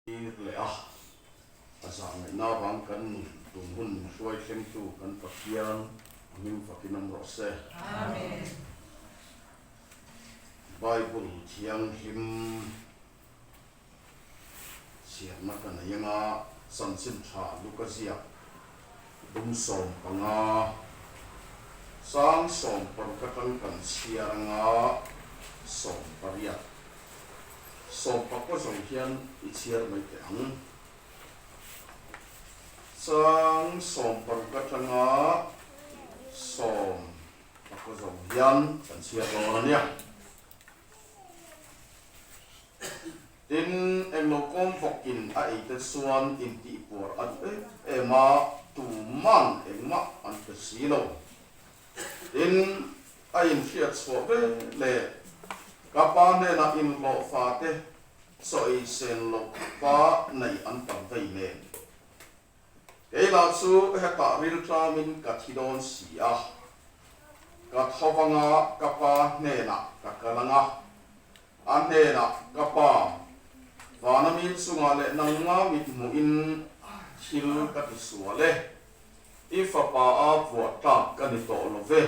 Tir leh a, a zah ngaihna avang kan nun tun hun hruai thlengtu kan Pathian a hming fakin awm rawh se. Amen. Bible thianghlim chhiarna ka nei anga chanchin tha Luka ziak dum 15 chang 16 atang kan chhiar anga 18. 10 zawng hian i chhiar mai teh ang. Chang 16 atanga 10 zawng hian kan chhiar dawn a nia. Tin, englo kawm vawkin a ei te chuan intihpuar a duh em em a, tuman engmah an pe si lo. Tin, a inhriat chhuah ve leh ka pa hnenah inhlawh fate chaw ei sen loh pa nei an tam vei nen. Kei lah chu hetah rilṭamin ka thi dawn si a, ka tho anga ka pa hnenah ka kal anga, a hnenah ka pa vana mi chungah leh nangma mithmuhin thil ka ti sual e. I fapa a vuah tlak ka ni tawh lo ve,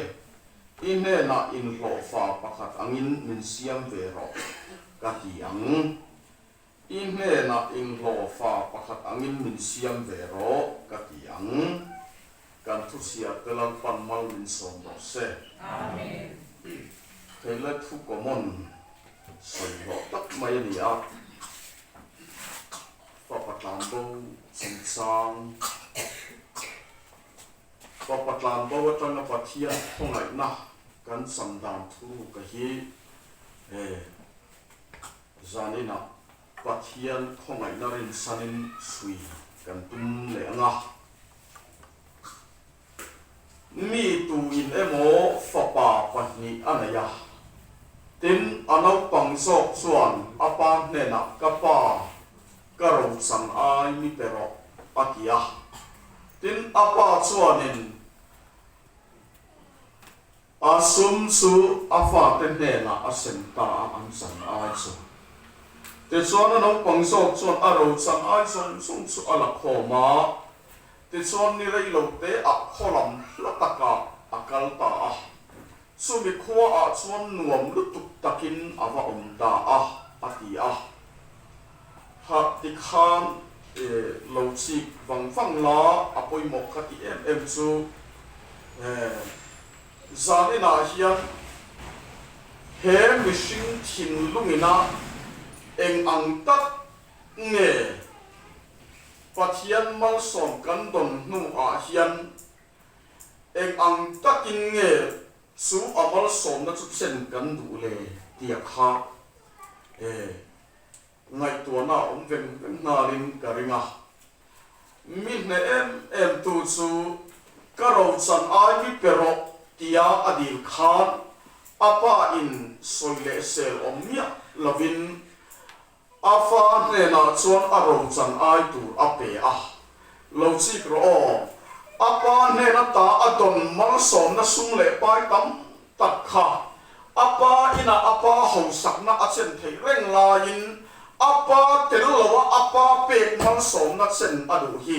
i hnenah inhlawhfa pakhat angin min siam ve rawh ka ti ang. I hnenah inhlawhfa pakhat angin min siam ve rawh ka ti ang. Kan thuchhiar te Lalpan mal min sawm rawh se. Amen. Theile thu common sawi hlawh tak mai a ni a. Fapa tlanbo chungchang Fapa tlanbo atanga Pathian khawngaihna kan cham dan thu ka hi he zaninah Pathian khawngaihna rinsanin chhui kan tum leh ang a. Mi tuin emaw fapa pahnih a nei a, tin, a naupang zawk chuan a pa hnenah, Ka pa, ka rochan ai mi pe rawh, a ti a. Tin, a pa chuanin a sum chu a fate hnenah a sem ta a, an chan ai chu. Tichuan, a naupang zawk chuan a rochan ai zawng zawng chu a la khawm a, Tichuan ni rei lo te ah khaw lam hla takah a kal ta a, chumi khua ah chuan nuam lutuk takin a va awm ta a, a ti a. Ha tikhan e lo chik vang vang la, a pawimawh ka ti em em chu e zaninah hian he mihring thinlungina eng ang tak nge Pathian malsawm kan dawn hnuah hian eng ang takin nge chu a malsawmna chu chen kan duh le tia kha e ngaihtuahna a awm veng veng nghalin ka ring a. Mi hneh em em tu chu ka rochan ai mi pe rawh tia a dil khan a pa in sawi leh sel awm miah lovin A fa hnenah chuan a rochan ai tur a pe a, Lo chik rawh aw, a pa hnen ata a dawn malsawmna sum leh pai tam tak kha a pa inah a pa hausakna a chen theih reng laiin a pa tel loa a pa pek malsawmna chen a duh hi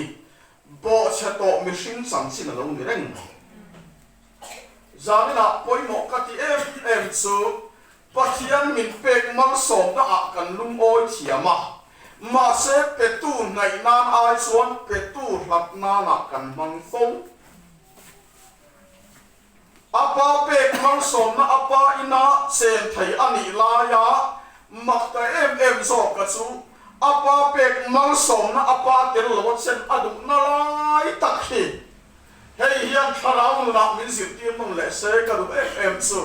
bawhchhe tawh mihring chanchin a lo ni reng mai. Zaninah pawimawh ka ti em em chu Pathian min pek malsawmna ah kan lungawi thiam a, mahse petu hnaih nan ai chuan petu hlat nanah kan hmang fo. A pa pek malsawmna a pa ina chen thei a nih laia mak ta em em zawk ka chu a pa pek malsawmna a pa tel lo a chen a duhna lai tak hi. Hei hian thlarau nunah min zirtir nawn leh se ka duh em em chu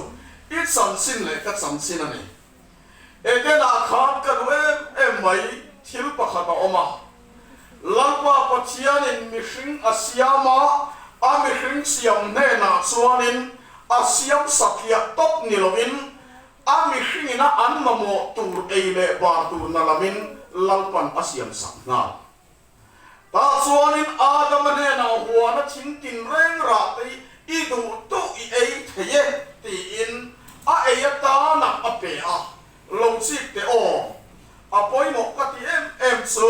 i chanchin leh ka chanchin a ni. Edenah khan ka duh em em mai thil pakhat a awm a. Lalpa Pathianin mihring a siam a, a mihring siam hnenah chuanin a siam satliah tawp ni loin a mihringina an mamawh tur ei leh bar tur na lamin Lalpan a siamsak nghal. Tah chuanin Adama hnenah huana thing tinreng rah te hi i duh duh i ei thei e tiin a ei atanah a pe a, lo chik teh aw. A pawimawh ka ti em em chu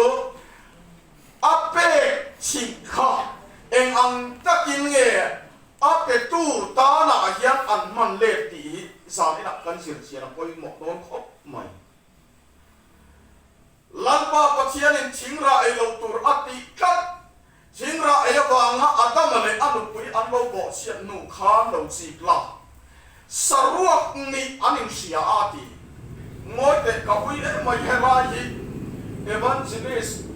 a pek chhih kha eng ang takin nge a petu tanah hian an hman let tih hi zan inah kan zir chian a pawimawh dawn khawp mai. Lalpa Pathianin thingrah ei lo tur a tih tlat. Thingrah ei avanga Adama leh a nupui an lo bawhchhiat hnu khan lo chik la. Saruak nih an inhria a a ti. Ngawi teh ka ui em mai helai hi Evangelist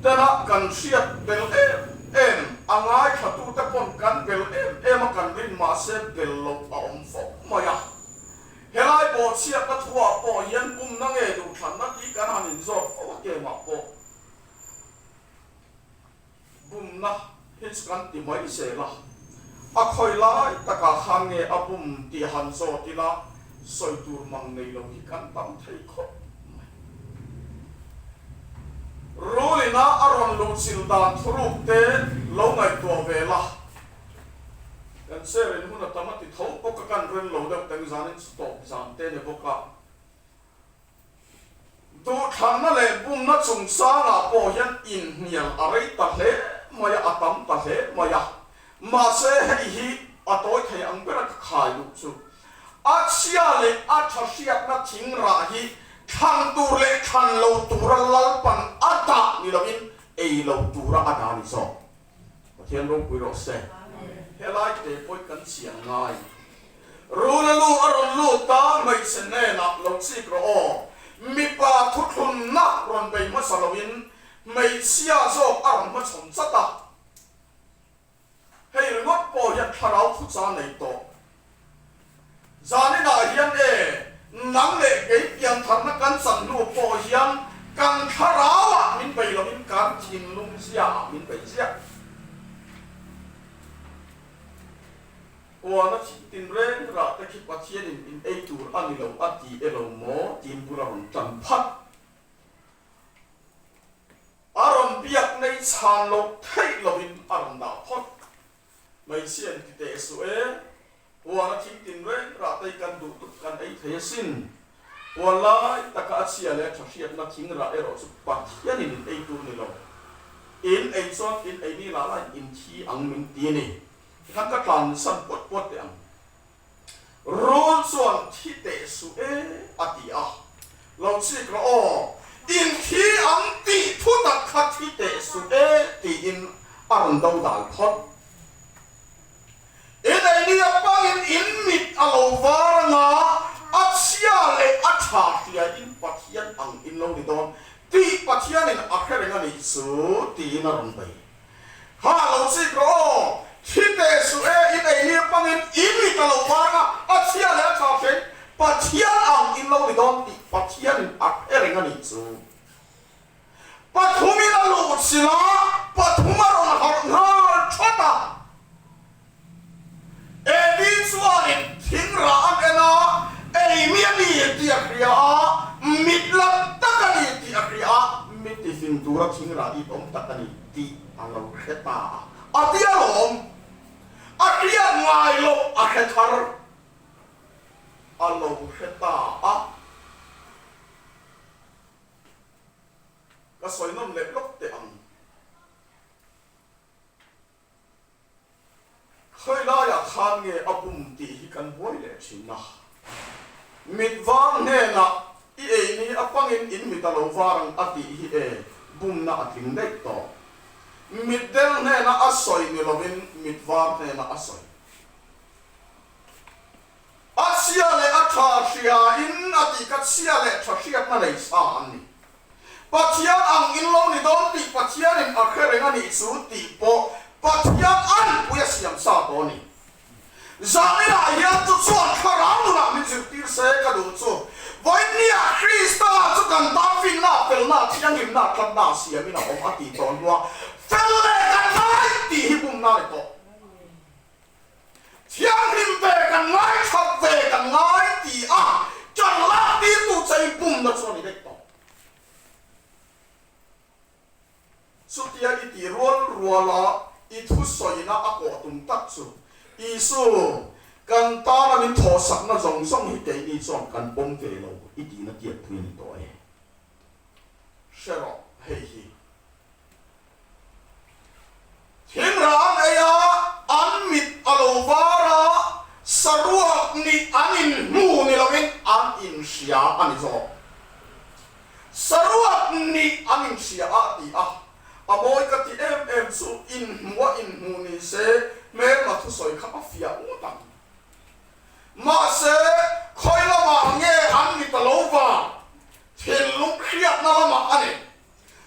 tena kan hriat bel em em a ngaithlatute pawn kan bel em em a kan rin mahse bel loh a awm fo mai a. Helai bawhchhiatna thuah pawh hian pumna nge duhthlanna tih kan han inzawt fo a kemah pawh bumna hi chu kan ti mai zel a, a khawi lai takah khan nge a bum tih han zawt ila sawi tur mang nei lo hi kan tam thei khawp mai. Rulina a rawn luhchilh dan thuruk te lo ngaihtuah ve la. Kan share in hun a tam a ti tho bawk a, kan ren lo deuh teng zanin chu tawp zan te ni bawk a. Duhthlanna leh bumna chungchangah pawh hian inhnial a rei ta hle mai a, a tam ta hle mai a. Mahse hei hi a tawi thei ang bera ka khai duh chu a chhia leh a tha hriatna thing rah hi thlan tur leh thlan lo tura Lalpan a dah ni loin ei lo tura a dah a ni zawk. Pathian ropui rawh se. Helai te pawh kan chiang ngai. Rula lu a rawn lut ta, hmeichhe hnenah lo chik rawh aw. Mipa thuthlunna rawn bei hmasa loin hmeichhia zawk a rawn hmachhawn chat a. Hei ringawt pawh hian thlarau thucha nei tawh. Zaninah hian e, nang leh kei piantharna kan chan hnu pawh hian kan thlarauah min bei loin kan thinlung ziaah min bei ziah. Huana thih tinreng rah te khi Pathianin in ei tur a ni lo a ti e lo maw tiin bula rawn tan phat. A rawn biak nei chhan loh theih loin a rawn dah phawt. Hmeichhia in ti teh suh e, huan a thing tin reng rah te hi kan duh tuk kan ei thei asin. Huan lai taka a chhia leh a tha hriatna thing rah erawh chu Pathianin in ei tur ni lo. In ei chuan in ei ni lah laiin in thi ang min ti a ni. Tikhan ka tlan san puat puat teh ang. Rul chuan thi teh suh e a ti a, lo chik rawh aw, in thi ang tih thu tak kha thi teh suh e tiin a rawn do dal phawt. In eini apangin in mit a lo var anga a chhia leh a tha hriain Pathian ang in lo ni dawn tih Pathianin a hre reng a nih chu tiin a rawn bei. Ha lo chik rawh aw, thi teh suh e, in ei ni apangin in mit a lo var anga, a chhia leh a tha hreng Pathian ang in lo ni dawn tih Pathianin a hre reng a nih chu. Pathumin a luh chilh a, pathum a rawn harh nghal that a. Evi chuanin thing rah an en a, ei mi a ni tih a hria a, mit lam tak a ni tih a hria a, mi tifing tura thing rah it awm tak a ni tih a lo hre ta a, a ti alawm. A hriat ngai loh a hre thar a lo hre ta a. Ka sawi nawn leh lawk teh ang. Khawi laiah khan nge a bum tih hi kan buai leh thin a. Mit var hnenah i ei ni a pangin in mit a lo var ang a tih hi e bumna a tling daih tawh. Mit del hnena a sawi ni lovin mit var hnena a sawi. A chhia leh a tha hriain a tih kha chhia leh tha hriatna nei sa an ni. Pathian ang in lo ni dawn tih Pathianin a hre reng a nih chu tih pawh Pathian anpui a siam sa tawh a ni. Zaninah hian chu chuan thlarau nunah min zirtir se ka duh chu Vawinia Krista chu kan tan finna, felna, thianghlimna, tlatna siamin a awm a tih tawh hnua fel leh kan ngai tih hi bumna a ni tawh. Thianghlim ve kan ngai, that ve kan ngai ti a ṭan lak tirtu che i pumna chu a ni daih tawh. Chutia i tih rual ruala i thusawina a kawh tum tak chu Isu, Kan tana min thawhsakna zawng zawng hi keini chuan kan pawm ve lo i tihna tiatpui a ni tawh e. Hre rawh, hei hi thingrah an ei a, an mit a lo var a, saruak nih an inhmu ni loin an inhria a ni zawk. Saruak nih an inhria a ti a, a mawi ka ti em em chu inhmu a inhmu ni se hmelma thusawi kha a fiah ngawt ang. Mahse, khawi lamah nge an mit a lo vang? Thinlung hriatna lamah a ni.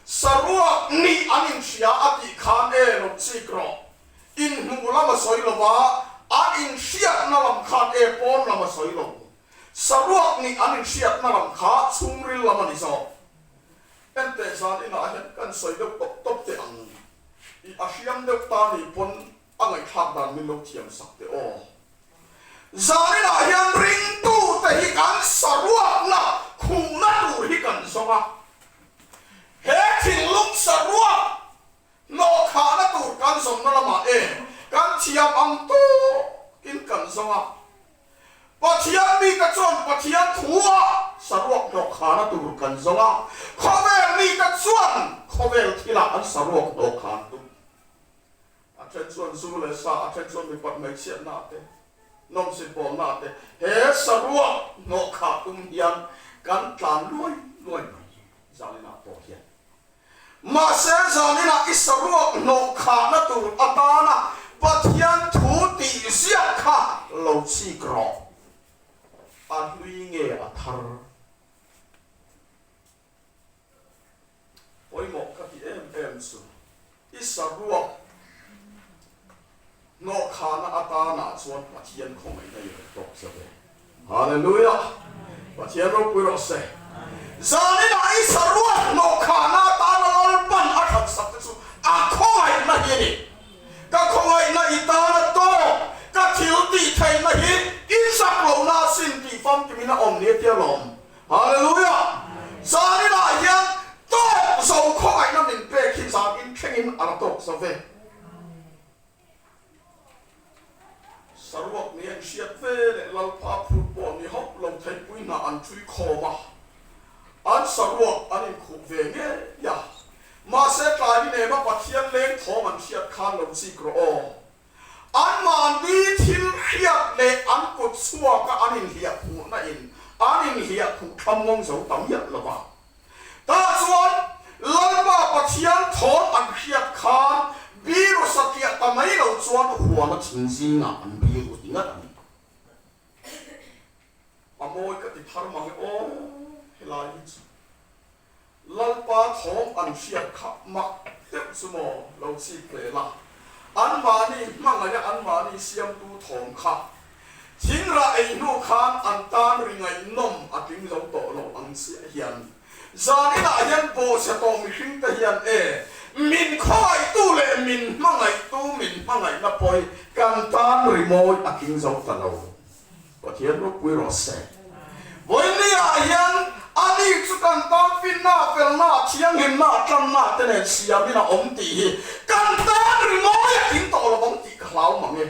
Saruak nih an inhria a tih khan e lo chik rawh. Inhmuh lam a sawi lo va, an inhriatna lam khan e pawn lam a sawi lo. Saruak nih an inhriatna lam kha chhungril lam a ni zawk. Enteh zan inah hian kan sawi deuh tawp tawp teh ang. I a hriam deuh ta ni pawn A ngaihthlak dan min lo thiam sak teh aw. Zaninah hian ringtute hi kan saruakna khuhna tur hi kan zawng a. He thinlung saruak hnawhkhahna tur kan zawnna lamah e kan thiam ang tawkin kan zawng a. Pathian mite chuan Pathian thua saruak hnawhkhahna tur kan zawng a. Khawvel mite chuan khawvel thilah an saruak hnawhkhan tum. A then chuan zu leh sa, a then chuan mipat hmeichhiatna te, nawmsit bawlna te, he saruak hnawh khah tum hian kan tlan luai luai mai zaninah pawh hian. Mahse zaninah i saruak hnawh khahna tur atana Pathian thu tih ziak kha lo chik rawh. A hlui nge a thar? Pawimawh ka ti em em chu i saruak hnawhkhahna atanah chuan Pathian khawngaihna i rawn tawk zo ve. Hallelujah! Pathian ropui rawh se. Zaninah i saruak hnawhkhahna atana Lalpan a hransak te chu a khawngaihna hi a ni. Ka khawngaihna i tana tawk, ka thil tih theihna hi i chak lohna asin tih famkimin a awm ni a tia lawm. Hallelujah! Zaninah hian tawk zo khawngaihna min pek hi zan in thlengin a la tawk zo ve. Saruak ni an hriat ve leh Lalpa phut pawh ni hauh lo theipui hna an ṭhui khawm a, an saruak an inkhuh ve ngei a. Mahse tlai ni nema Pathian leng thawm an hriat khan lo chik rawh aw. Anmahni thil hriat leh an kut chhuaka an inhliahkhuhna in an inhliahkhuh thlamuang zo ta miah lo va. Tah chuan Lalpa Pathian thawm an hriat khan biru satliah ta mai lo chuan huana thing zingah an biru ti ngat a ni. A mawi ka ti thar mang e aw, helai hi chu. Lalpa thawm an hriat kha mak deuh chu maw lo chik hle la, anmahni hmangaih a anmahni siamtu thawm kha thingrah ei hnu khan an tan ri ngaihnawm a tling zo tawh lo ang chiah hian zaninah hian bawhchhe tawh mihring te hian e min khawngaihtu leh min hmangaihtu min hmangaihna pawi kan tan ri mawi a tling zo ta lo. Pathian ropui rawh se. Vawinia hian ani chu kan tan finna, felna, thianghlimna, tlanna te nen siamin a awm tih hi kan tan rimawi a tling tawh lo ang tih ka hlau mang e.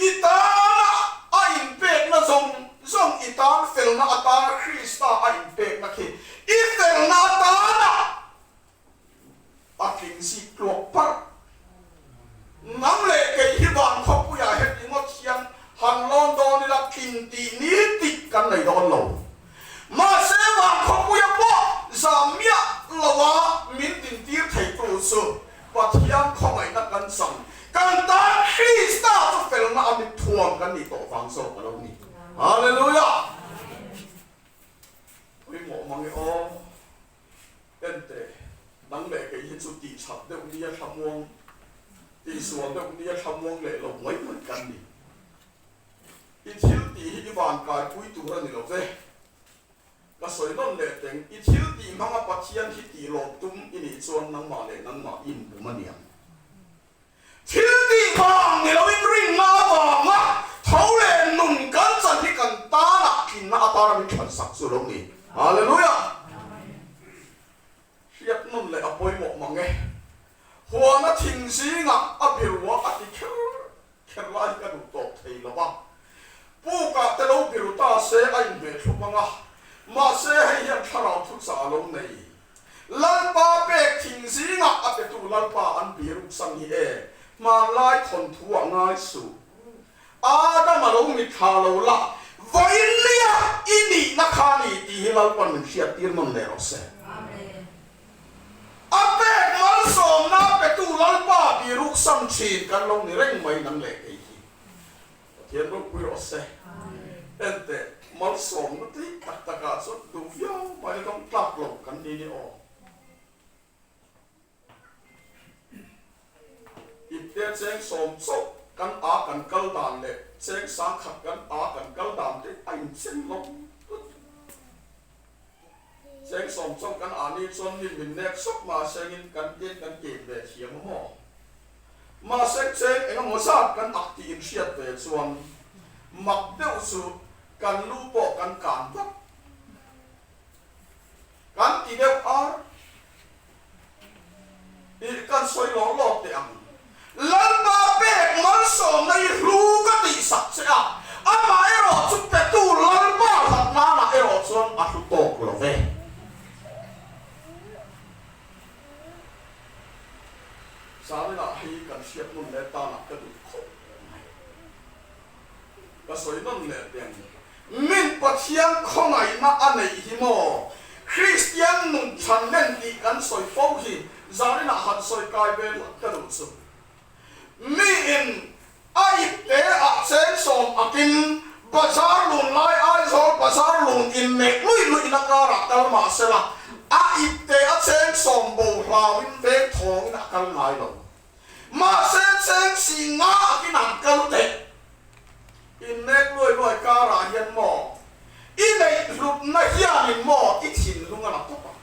I tana a inpekna zawng zawng, i tan felna atana Krista a inpekna khi i felna atana A tling zik tluak parh. Nang leh kei hi van khawpuiah heti ngawt hian han lawn dawn ila tling tih ni tik kan nei dawn lo. Mahse van khawpuia pawh zam miah loa min dintir theitu chu Pathian khawngaihna kan chang. Kan tan Krista chu felna a mit thuam kan nih tawh vang zawk a lo ni. Hallelujah! Pawimawh mang e aw. Enteh, nang leh kei hi chu tih chak deuh nia thlamuang, tih sual deuh nia thlamuang leh lo mai mai kan ni. I thil tih hi i van kaipui tur a ni lo ve. Ka sawi nawn leh teng, i thil tih hmanga Pathian hi tih lawm tum i nih chuan nangmah leh nangmah i inbum a niang. Thil tih vang ni loin rinna avanga tho leh nun kan chan hi kan tanah tlinna atana min thlansak chu lo ni. Hallelujah! Hriat nawn leh a pawimawh mang e. Huana thing zingah a biruah a ti kher. kher lai hi ka duh tawp thei lo a. Pukah te lo biru ta se a inhmeh thlup ang a, mahse hei hian thlarau thuchah a lo nei. Lalpa pek thing zingah a petu Lalpa an biruk sang hi e, hmanlai thawnthu ah ngai suh. Adam a lo mitthla lo la, vawiin nia i nihna kha ni tih hi Lalpan min hriattir nawn leh rawh se. A pek malsawmna petu Lalpa biruk sam thin kan lo ni reng mai nang leh kei hi. Pathian ropui rawh se. Enteh, malsawmna tih tak takah chuan duh viau mai dawng tlak lo kan ni ni aw. Ipte cheng sawm chauh kan a kan kal dan leh cheng sangkhat kan a kan kal dan te a inchen lo tlat. Cheng sawm chauh kan a ni chuan mi min nek sawk mahsengin kan ken kan ken ve thiam a maw? Mahse cheng eng emaw zat kan ak tih inhriat ve chuan mak deuh chu kan lu pawh kan kan vat. Kan ti deuh ar. Ih kan sawi lawk lawk teh ang. Lalpa pek malsawmna i hlu ka tih sak che a, amah erawh chu petu Lalpa hlat nanah erawh chuan a hlu tawk lo ve. Zaninah hei kan hriat nawn leh tanah ka duh khawp mai. Ka sawi nawn leh teh ang. Min Pathian khawngaihna a neih hi maw? Kristian nun chhan len tih kan sawi fo hi zaninah han sawi kai ve hlak ka duh chu. Miin a ipte ah cheng sawm akin bazar lun lai Aizawl bazar lun inneih luih luihna karah kal mah sela a ipte a cheng sawm bo hlauin veng thawngin a kal ngai lo. Mahse cheng si nga akin han kal teh. Innek luai luai karah hian maw i neih hlutna hianin maw i thinlung a la tawp ang.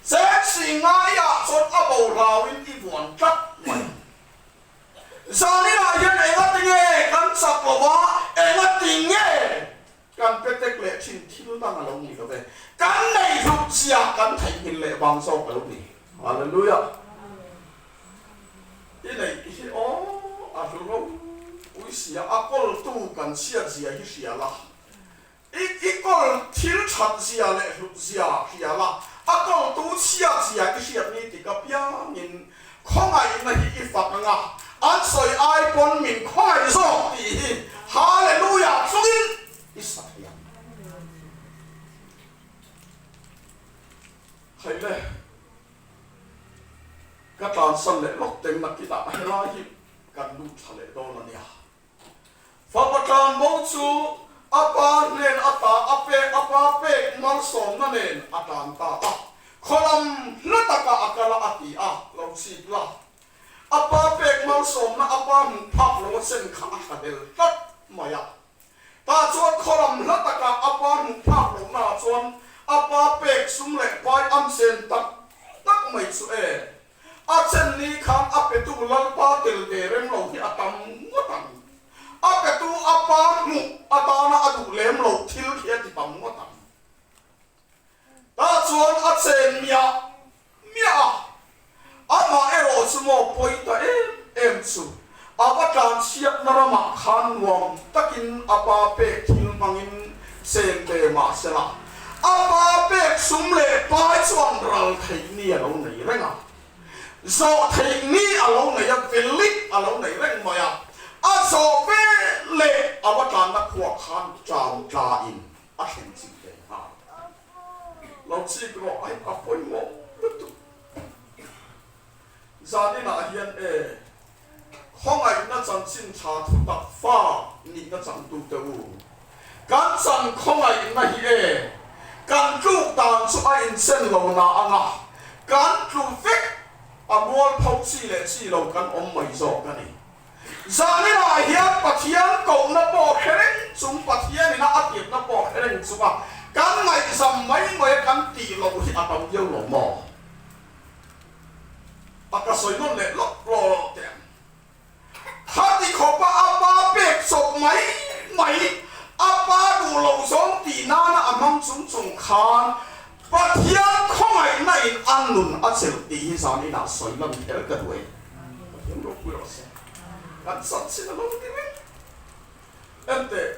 Cheng si ngaiah chuan a bo hlauin i vuan tlat mai. Zaninah hian engati nge kan chak lo a, engati nge kan petek leh thin thil dang a lo ni lo ve. Kan neih hlut zia kan theihnghilh leh vang zawk a lo ni. Hallelujah! I neih hi aw a hlu ropui sia, a kawltu kan chhiat zia hi hria la, i i kawl thil that zia leh hlut zia hria la, a kawltu chhiat zia i hriat ni tik apiangin khawngaihna hi i fak anga, an sawi ai pawn min khawngaih zawk tih hi Hallelujah chungin i sa thei ang. Hei le. Ka tlansan leh lawk teng nakinah helai hi kan lut thla leh dawn a nia. Fapa tlanbo chu a pa hnen ata a pek a pa pek malsawmna nen a tlan ta a, khawlam hla takah a kal a a ti a, lo chip la. A pa pek malsawmna a pa hmuh phak lo a chen kha a thlahlel tlat mai a. Tah chuan khawlam hla takah a pa hmuh phak lohnaah chuan a pa pek sum leh pai am chen tak tak mai chu e. A chen ni khan a petu Lalpa tel ve rem lo hi a tam ngawt ang. A petu a pa hmuh atana a duh lem loh thil khi a ti tam ngawt ang. Tah chuan a chen miah miah a, amah erawh chu maw pawi ta em em chu a va tlanchhiatna ramah khan nuam takin a pa pek thil hmangin chen ve mah sela, a pa pek sum leh pai chuan ral theih ni a lo nei reng a, zawh theih ni a lo nei a, velik a lo nei reng mai a, a zawh ve leh a va tlanna khuah khan ṭam tlain a thlen chih ve nghal. Lo chik rawh ai a pawimawh lutuk. Zaninah hian e, khawngaihna chanchin tha thu tak fa nihna changtute u, kan chan khawngaihna hi e, kan tluk dan chu a inchen lo na anga kan tlu vek a mualpho chi leh chi lo kan awm mai zawk a ni. Zaninah hian Pathian kohna pawh hre reng chung, Pathianina a tirhna pawh hre reng chunga kan ngaihzam mai mai a kan tih loh hi a tam viau lo maw? A ka sawi nawn leh lawk lawk lawk teh ang. Khati khawpa a pa pek chawp mai mai, a pa duh loh zawng tih nana a hmang chung chung khan Pathian khawngaihna in a nun a chelh tih hi zaninah sawi lan kher ka duh e. Pathian ropui rawh se. Kan chanchin a lo ni reng. Enteh,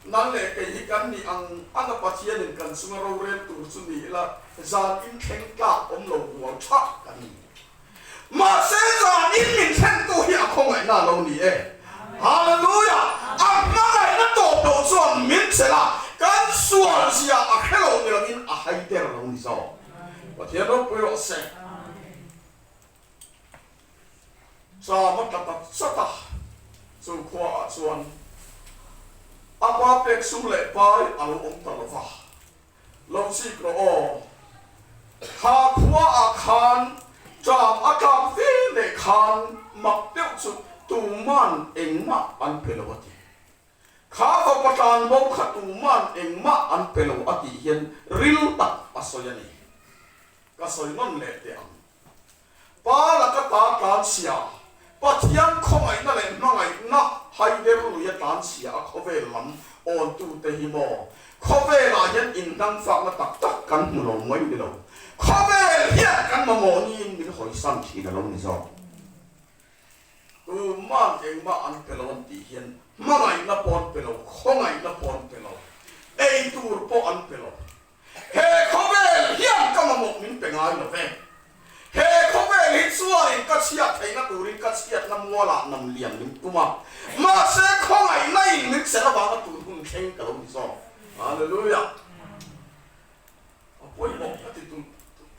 nang leh kei hi kan nih ang ang a Pathianin kan chunga rorel tur chu ni ila zan in thleng tlak awm lo rual tha kan ni. Mahse zan in min thlentu hi a khawngaihna a lo ni e. Hallelujah! A hmangaihna tawp loh chuan min chelh a, kan sual zia a hre lo ni lovin a hai der a lo ni zawk. Pathian ropui rawh se. Cham a tla tak chat a, chu khua ah chuan a pa pek sum leh pai a lo awm ta lo va, Lo chik rawh aw. Kha khua ah khan cham a tlak ve leh khan mak deuh chu tuman engmah an pe lo a ti. Kha fapa tlan bo kha tuman engmah an pe lo a tih hian ril tak a sawi a ni. Ka sawi nawn leh teh ang. Pa laka ta tlanchhia, Pathian khawngaihna leh hmangaihna haider luia tlanchhia a khawvel lam awntute hi maw khawvelah hian inhnangfakna tak tak kan hmu lo mai ni lo. Khawvel hian kan mamawh niin min hawisan thin a lo ni zawk. Tuman engmah an pe lo an tih hian hmangaihna pawh an pe lo, khawngaihna pawh an pe lo, eitur pawh an pe lo. He khawvel hian ka mamawh min pe ngai lo ve. He khawvel hi chuanin ka chhiat theihna turin ka chhiatna mualah nam lian min tum a, mahse khawngaihna in min chelh avanga tun hun thleng ka lo ni zawk. Hallelujah! A pawimawh ka ti tulh tulh.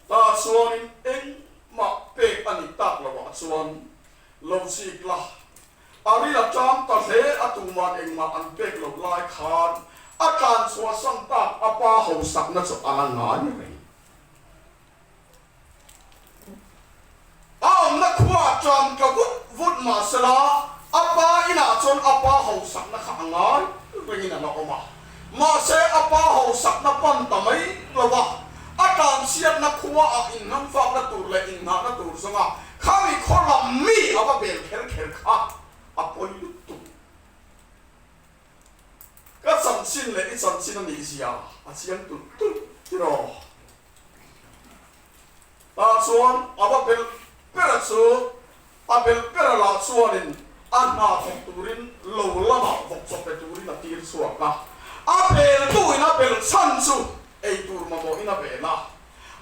Tah chuanin engmah pek a nih tak loh ah chuan lo chik la. A ril a ṭam ta hle a tuman engmah an pek loh lai khan a tlan chhuahsan tak a pa hausakna chu a la ngai reng. A awmna khua a ṭam tla vut vut mahsela a pa inah chuan a pa hausakna kha a ngai rengin a la awm a. Mahse a pa hausakna pan ta mai lo va, a tlanchhiatna khua ah inhnamfakna tur leh innghahna tur zawnga Khami khaw lam mi a va bel kher kher kha a pawi lutuk. Ka chanchin leh i chanchin a nih zia a chiang tulh tulh tiraw. Tah chuan a va bel bera chu a bel bera lah chuanin a hna thawk turin lo lamah vawk chaw pe turin a tir chhuak a. A bel tuin a bel chhan chu eitur mamawhin a bel a.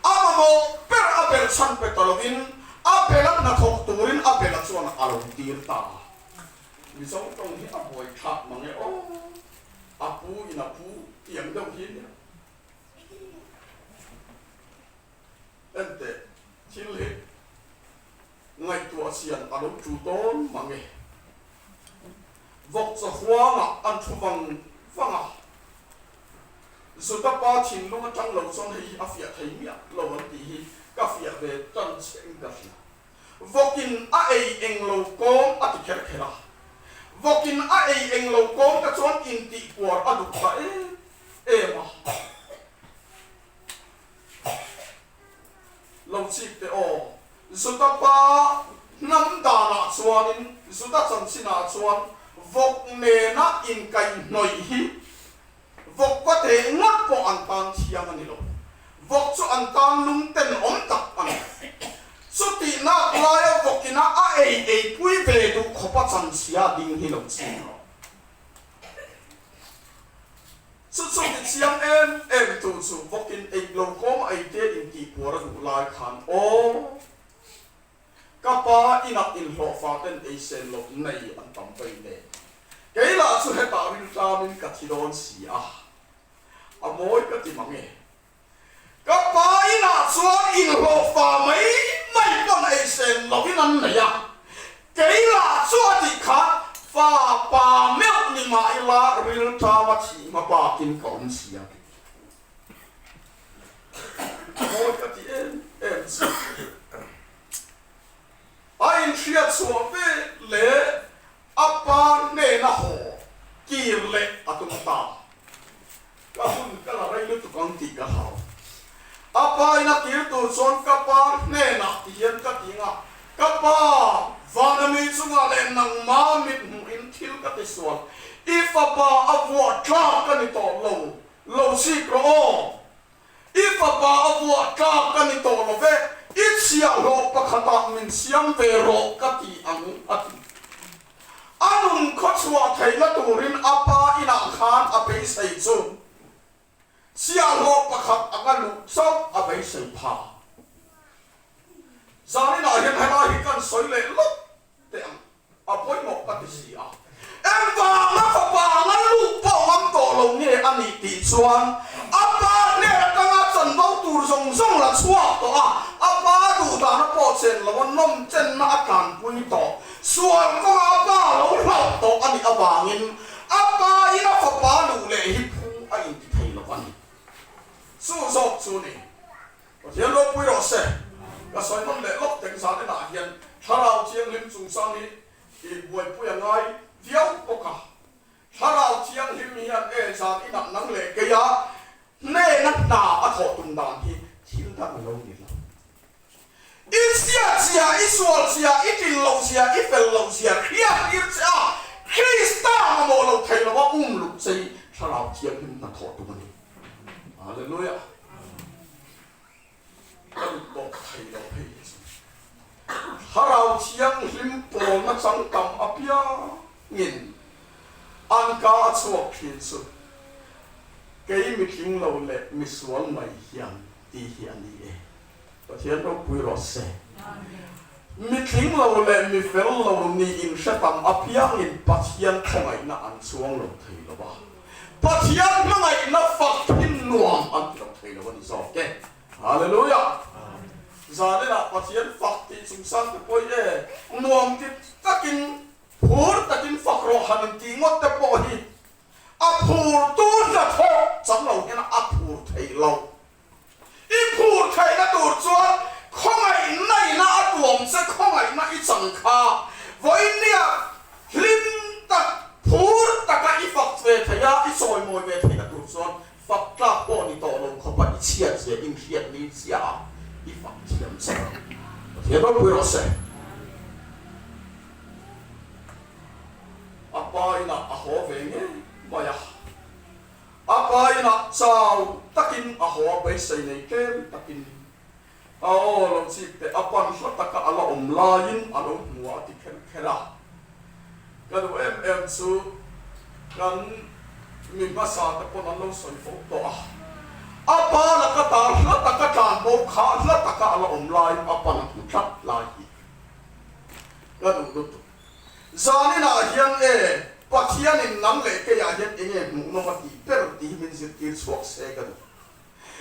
A mamawh ber a bel chhan pe ta lovin a bel a hnathawk turin a bela chuan a lo tir ta. Mizo tawng hi a buai thlak mang e aw, a pu in a pu tiang deuh hi nia. Enteh, thil hi ngaihtuah chian a lo tu dawn mang e. Vawk chaw huangah an thu vang vang a. Zuta pa thinlung atang lo chuan hei hi a fiah thei miah lo an tih hi ka fiah ve tan chiah in ka hria. Vawkin a ei eng lo kawng a ti kher kher a. Vawkin a ei eng lo kawng te chuan intih puar a duh ta em em a. Lo chik teh aw. Zuta pa hnam danah chuanin Zuta chanchinah chuan vawk nena inkaihhnawih hi Vawk va teh ngawt pawh an tan thiang a ni lo. Vawk chu an tan lung tenawm tak a ni. Chutih nak laia vawkina a ei eipui ve duh khawpa chanchhia ding hi lo ching rawh. Chu chu ti chiang em em tu chu vawkin ei lo kawm a eite intihpuar a duh lai khan aw. Ka pa inah inhlawhfa ten ei sen loh nei an tam vei nen. Kei lah chu hetah riltlamin ka thi dawn si a, a mawi ka ti mang e. Ka pa inah chuan inhlawhfa mai mai pawn ei sen lohin an nei a, kei lah chu a tih kha fa pa meuh ni mah ila riltlama thih hma bakin ka awm si a ti. Mawi ka ti em em chu. A inhriat chhuah ve leh a pa hnena haw kir leh a tum ta. Ka hun ka la rei lutuk ang tih ka hlau. A pa in a kir tur chuan ka pa hnenah ti hian ka ti nga, Ka pa, Vanami chungah leh nangma mit hmuhin thil ka ti sual. I fapa a vuah tlak ka ni tawh lo. Lo chik rawh aw. I fapa a vuah tlak a ni tawh lo ve, i chhiahhlawh pakhatah min siam ve rawh ka ti ang a ti. A nun khawchhuah theihna turin a pa inah khan a beisei chu chhiahhlawh pakhat anga luh chauh a beisei pha. Zaninah hian helai hi kan sawi leh lawk teh ang. A pawimawh ka ti si a. Engvanga fapa anga luh pawh ngam tawh lo nge a nih tih chuan a pa hnen atanga chanvo tur zawng zawng la chhuak tawh a, a pa duh dana pawh chen lo a nawm chenna a tlanpui tawh. Sual kawnga a pa lo hlauh tawh a nih avangin a pa in a fapa luh leh hi phu a inti thei lo a ni. Chu zawk chu ni. Pathian ropui rawh se. Ka sawi nawn leh lawk teng zan enah hian Thlarau Thianghlim chungchang hi i buaipui a ngai viau bawk a. Thlarau Thianghlim hian e zan inah nang leh keia hnena hna a thawh tum dan hi thil dang a lo ni lo. I chhiat zia, i sual zia, i tlin loh zia, i fel loh zia hriat tir che a, Krista mamawh lo thei lova um luk che hi Thlarau Thianghlim hna thawh tum a ni. Hallelujah! Ka lut tawh thei lo hei hi chu. Thlarau Thianghlim pawlna chang tam apiangin an ka a chhuak thin chu kei mitling lo leh misual mai hian tih hi a ni e. Pathian ropui rawh se. Mitling lo leh mifel lo niin hre tam apiangin Pathian khawngaihna an chuang lo thei lo a. Pathian hmangaihna fak thin nuam an ti lo thei lo a ni zawk e. Hallelujah! Zanenah Pathian fak tih chungchang te pawh hi e nuam ti takin phur takin fak rawh han inti ngawt te pawh hi a phur tu hnathawh chang lo hian a phur thei lo. I phur theihna tur chuan khawngaihna ina a tuam che khawngaihna i chang kha vawinia hlim tak, phur taka i fak ve theih a, i chawimawi ve theihna tur chuan fak tlak pawh ni tawh lo khawpa i chhiat zia inhriat ni chiah a i fak thiam che. Pathian ropui rawh se. A pa inah a haw ve ngei mai a. A pa inah chau takin a haw a beisei nei tlem takin a aw lo chik teh a pan hla taka a la awm laiin a lo hmu a ti kher kher a. Ka duh em em chu kan mi hmasa te pawn an lo sawi fo tawh a. A pa laka tar hla taka tlan bo kha hla taka a la awm laiin a pan a hmu tlat lai hi ka duh lutuk. Zaninah hian e, Pathianin nang leh keiah hian enge hmuhnawm a tih ber tih hi min zirtir chhuak se ka duh.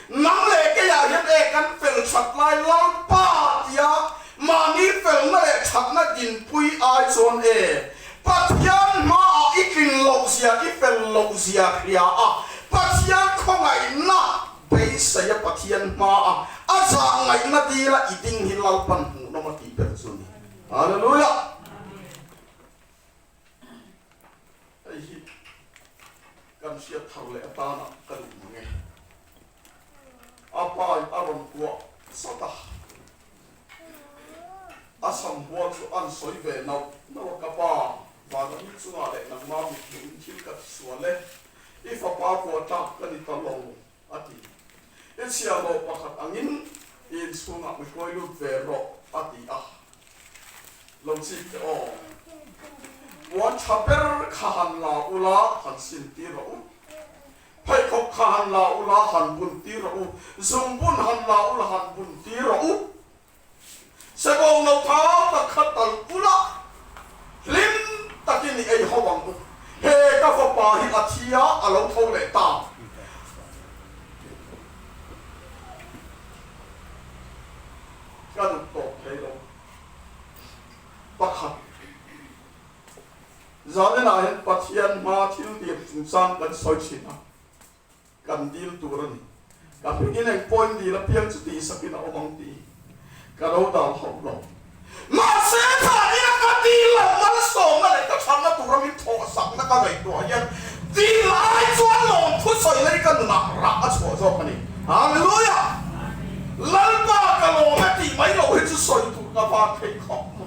Nang leh keiah hian e kan fel that lai Lalpa tia mahni felna leh thatna dinpui ai chuan e, Pathian hmaah i tlin loh zia, i fel loh zia hria a, Pathian khawngaihna beisei a Pathian hmaah a zahngaihna dila i ding hi Lalpan hmuhnawm a tih ber chu a ni. Hallelujah! Hei hi kan hriat thar leh atana ka duh mang e. A pa in a rawn kuah sat a, a sam hual chu an sawi ve nauh nauh a, ka pa, vana mi chungah leh nangma mit hmuhin thil ka ti sual e, i fapa kuah tlak ka ni ta lo, a ti. I chhiahhlawh pakhat angin i inchhungah mi hruai lut ve rawh, a ti a. Lo chik teh aw. Puan tha ber kha han la ula, han sin tir rawh u. Pheikhawk kha han la ula, han bun tir rawh u. Zungbun han la ula, han bun tir rawh u. Sebawng no thau tak kha tal ula, hlim takin i ei ho ang u. He ka fapa hi a thi a, a lo tho leh ta. Ka duh tawp thei lo. Pakhat, Zaninah hian Pathian hma thil tir chungchang kan sawi thin a. Kan dil tur a ni. Ka hmingin eng pawhin dil apiang chu tihsakin a awm ang tih ka lo dal hauh lo. Mahse, thahnia ka dil loh malsawmna leh ka thatna tura min thawhsakna ka ngaihtuah hian dil ai chuan lawmthu sawina hi ka nunah rah a chhuah zawk a ni. Hallelujah! Lalpa ka lawm e tih mai loh hi chu sawi tur ka van thei khawp mai.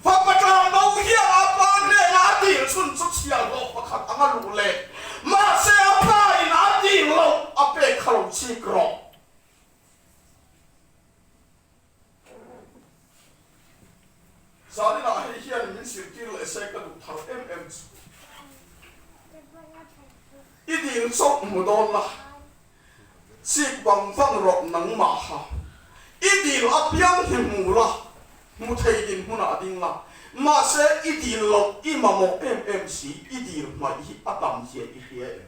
Fapa tlangbo hian a pa hnenah a dil chhun chu chhiahhlawh pakhat anga luh leh mahse a pa in a dil loh a pek kha lo chik rawh. dil chauh hmu dawn la, chik vang vang rawh nangmah kha. I dil apiang hi hmu la, hmu thei dinhmunah a ding la. Mahse, i dil loh i mamawh em em si, i dil hmaih hi a tam zia i hria em?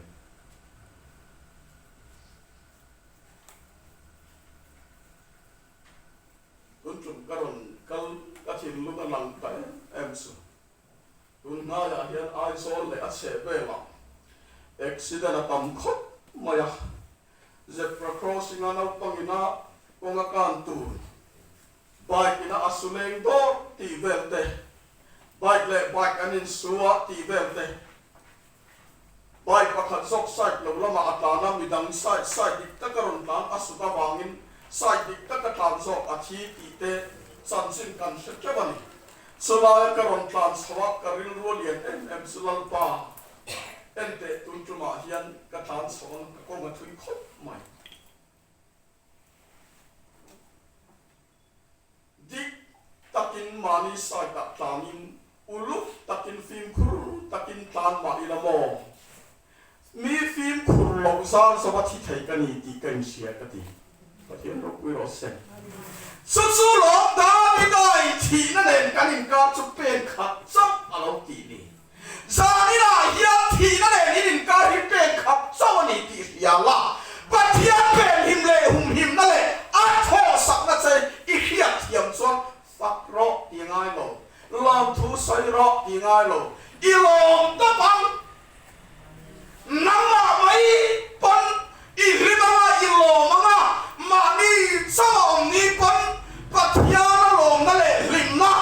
Tun tum ka rawn kal ka thinlung a lang ta em em chu. Tun hnaiah hian Aizawl leh a chheh velah accident a tam khawp mai a, zebra crossing a naupang ina kawng a kan tur, bike ina a su leng dawr tih vel te, bike leh bike an insu a tih vel te, bike pakhat zawk side lo lamah a tlan a, midang side side dik taka rawn tlan a sut avangin side dik taka tlan zawk a thi tih te chanchin kan hre teuh a ni. Chulai ka rawn tlan chho a, ka rilru a lian em em chu Lalpa, enteh tun tumah hian ka tlan chho ang, ka kawng a thui khawp mai. Dik takin mahni side ah tlanin uluk takin fimkhur takin tlan mah ila maw? Mi fimkhur loh zar zova thi thei ka ni tih ka inhria ka ti. Pathian ropui rawh se. Chu chu lawm Davidai thihna nen kan inkar chu pen khat chauh a lo tih ni. Zaninah hian thihna nen in inkar hi pen khat chauh a ni tih hria la, Pathian penhim leh humhimna leh a thawhsakna che i hriatthiam chuan fak rawh ti ngai lo, lawmthu sawi rawh ti ngai lo, i lawm tawp ang. Nangmah mai pawn i hlim anga i lawm anga, mahni chauh a awm ni pawn Pathiana lawmna leh hlimna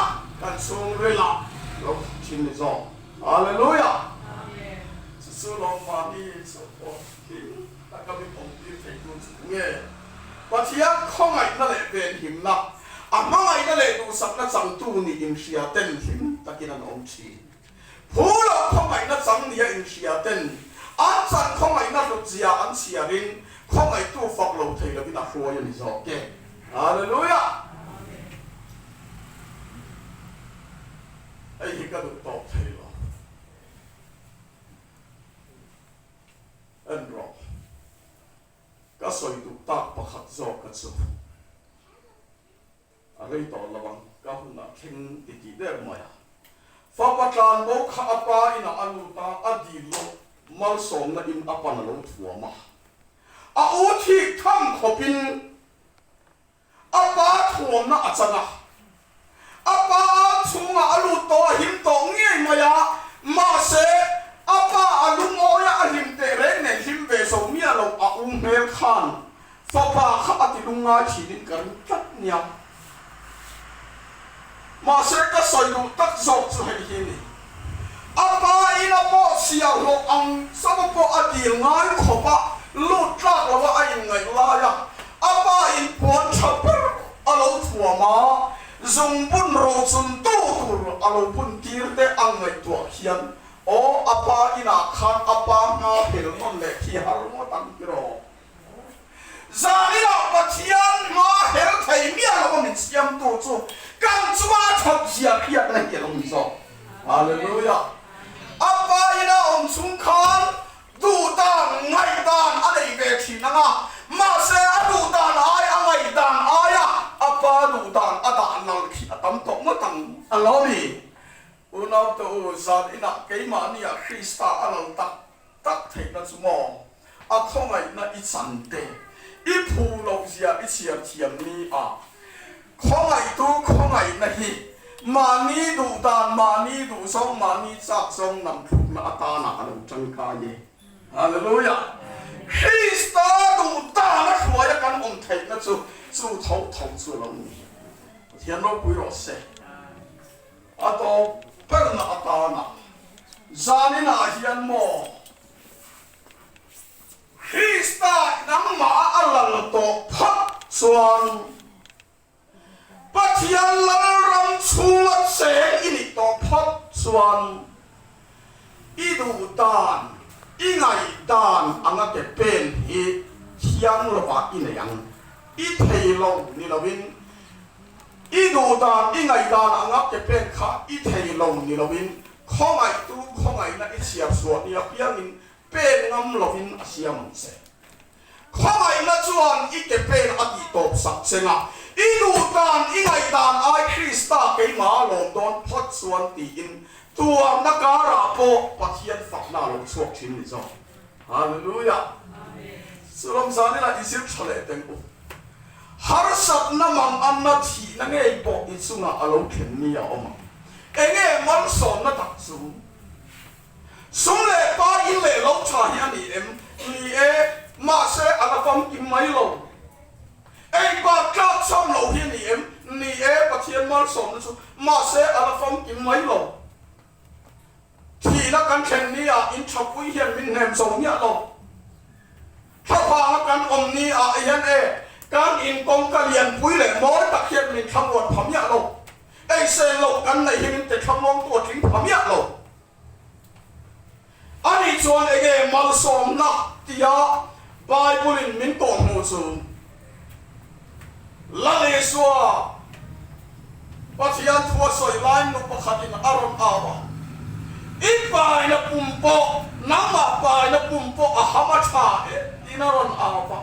kan chhungrilah lo khat thin ni zawk. Hallelujah! Chu chu lawm mahni chauh pawh hlim taka min awm tir thei tu chu nge? Pathian khawngaihna leh venhimna, a hmangaihna leh duhsakna changtu nih inhria ten hlim takin an awm thin. Phu loh khawngaihna chang nia inhria ten an chan khawngaihna hlutzia an chhiarin khawngaihtu fak lo thei lovin a hruai a ni zawk e. Hallelujah! Hei hi ka duh tawp thei lo. En rawh. Ka sawi duh tak pakhat zawk a chu. A rei tawh lo ang, ka hunah thleng ti tih der mai a. Fapa tlanbo kha a pa inah a lut a, a dil lo, malsawmna in a pan a lo thuam a. A u thik tham khawpin a pa thuamna a chan a. A pa chhungah a lut tawh a him tawh ngei mai a, mahse a pa a lungawi a, a hlim teh reng nen hlim ve zo miah lo a u hmel khan Fapa kha a ti lungngai thinin ka ring tlat nia. Mahse ka sawi duh tak zawk chu hei hi ni. A pa in a pawh chhia hlawh ang chauh pawh a dil ngai khawp a, lut tlak lo a a inngaih lai a, a pa in puan tha ber a lo thuam a, zungbun rochun tu tur a lo bun tir te a ngaihtuah khian aw a pa inah khan a pa hma hel nawn leh khi har ngawt ang tiraw. Zaninah Pathian hma her thei miah lo a min siamtu chu kan chunga a that zia hriatna hi a lo ni zawk. Hallelujah! A pa ina awm chung khan duhdan, ngaihdan a nei ve thin ang a, mahse a duhdan ai, a ngaihdan aia a pa duhdan a dah nal khi a tam tawh ngawt ang a lo ni. Unaute u, zaninah keimahniah Krista a lal tak tak theihna chu maw? A khawngaihna i chan te, i phu loh zia i chhiar thiam ni a. Khawngaihtu khawngaihna hi mahni duh dan, mahni duh zawng, mahni chak zawng nam thlukna atana a lo tangkai e. Hallelujah! Krista duh dan a hruaia kan awm theihna chu chu tho tho chu a lo ni. Pathian ropui rawh se. A tawp berna atana zaninah hian maw Krista nangmah a lal tawh phawt chuan Pathian Lalram chhunga cheng i nih tawh phawt chuan i duh dan, i ngaih dan anga ke pen hi thiang lovah i nei ang. I thei lo ni lovin I duh dan, i ngaihdan anga ke pek kha i thei lo ni loin khawngaihtu khawngaihna i chhiar chhuah ni apiangin pen ngai. ngam lovin a siam ang che. Khawngaihna chuan i ke pen a tih tawp sak cheng a, i duh dan, i ngaihdan ai Krista keimah a lawm dawn phawt chuan tiin tuarna karah pawh Pathian fakna a lo chhuak thin ni zawk. Hallelujah! Chu Ramzan inah i zir tha leh teng u. Harsatna mang anna thihna ngei pawh i chungah a lo thlen ni a awm ang. Enge malsawmna tak chu? Sum leh pa in leh lo tha hi a ni em? Ni e, mahse a la famkim mai lo. Ei bak tlak cham lo hi a ni em? Ni e, Pathian malsawmna chu, mahse a la famkim mai lo. Thihna kan thlen ni ah in thapui hian min hnem zo miah lo. Thlaphanga kan awm ni ah hian e, kan in kawngka lianpui leh mawi tak hian min thlamuan pha miah lo. Eisen loh kan neih hi min ti thlamuangtu a tling pha miah lo. Ani chuan enge malsawmna tia Bible in min tawh hmuh chu Lal Isua Pathian thu a sawi laiin nu pakhatin a rawn au a, I paina pum pawh, nangmah paina pum pawh a ham a tha e tiin a rawn au a.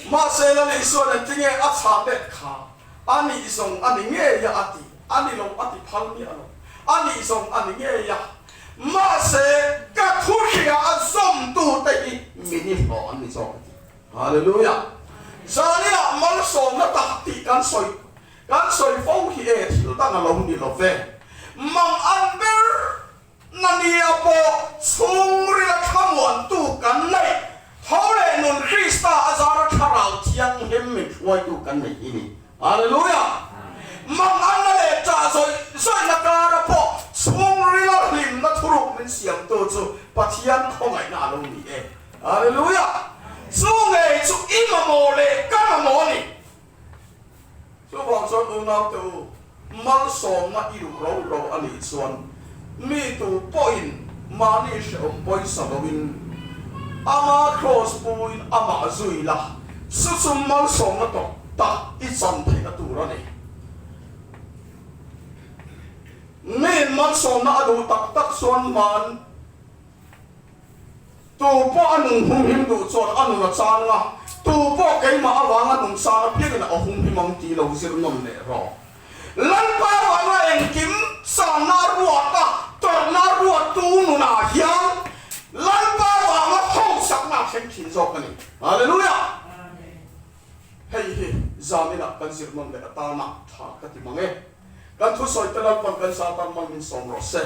Mahse Lal Isua'n engtinge a chhan let kha? A nih zawng a ni ngei a a ti. A ni lo a ti phal miah lo. A nih zawng a ni ngei a. Mahse ka thu hria a zawmtute hi mi nihlawh an ni zawk a ti. Hallelujah! Zaninah malsawmna tak tih kan sawi kan sawi fo hi e thil dang a lo ni lo ve. Mang an ber Na nia pawh chhungrila thlamuantu kan neih, tho leh nun Krista a zara thlarau thianghlim min hruaitu kan neih hi ni. Hallelujah! Manganna leh ṭah zawih zawihna kara pawh chhungrila hlimna thuruk min siamtu chu Pathian khawngaihna a lo ni e. Hallelujah! Chu ngei chu i mamawh leh ka mamawh a ni. Chuvang chuan unaute u, malsawmna i duh ro ro a nih chuan mi tu pawhin mahni hrehawm pawisa loin ama kraws puin amah zui la, chu chu malsawmna tawk tak i chan theihna tur a ni. Miin malsawmna a duh tak tak chuan man. Tu pawh a nun humhim duh chuan a nun a chang a, tu pawh keimah avanga nun sang apiangin a humhim ang tih lo zir nawn leh rawh. Lalpa avanga engkim channa ruat a, tawrhna ruattu nunah hian Lalpa avanga hausakna a thleng thin zawk a ni. Hallelujah! Hei hi zaninah kan zir nawn leh atana tha ka ti mang e. Kan thusawi te Lalpan kan Satan mal min sawm rawh se.